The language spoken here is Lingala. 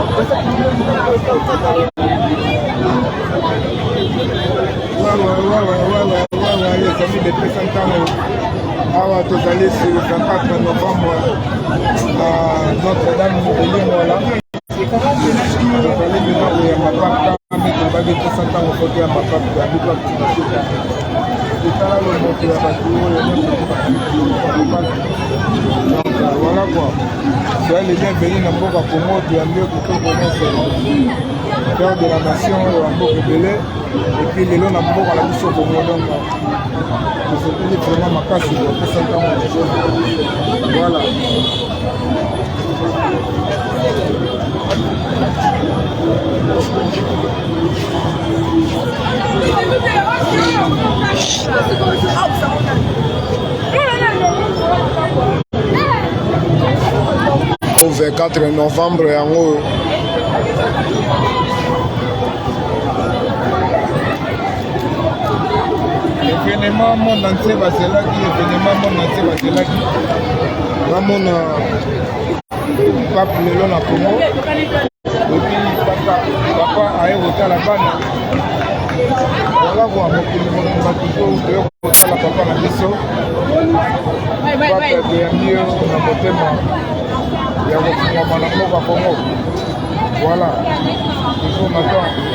Les amis de pesa ntango awa tozali sur 24 novembre na Notre-Dame de Lingwala. Tozali mpena koyamba pape nde tolobaki pesa ntango fo toyamba pape, toyambi pape tina suka. Totala lomoto ya bato oyo nyonso. Donc voilà quoi, soyez les bienvenus na mboka Congo. Toyambi yo kitoko nyonso, père de la nation oyo ya mboka ebele, et puis lelo na mboka na biso Congo. Donc tosepeli vraiment makasi kopesa ntango. Voilà. Au 24 novembre yango oyo. Événement monde entier bazelaki, événement monde entier bazelaki, bamona pape lelo na Congo. Et puis papa, papa aye kotala bana. Voilà quoi, mokili mobimba toujours toye kotala papa na biso. Pape, toyambi yo na motema ya kofungwama na mboka Congo. Voilà, toujours na temps.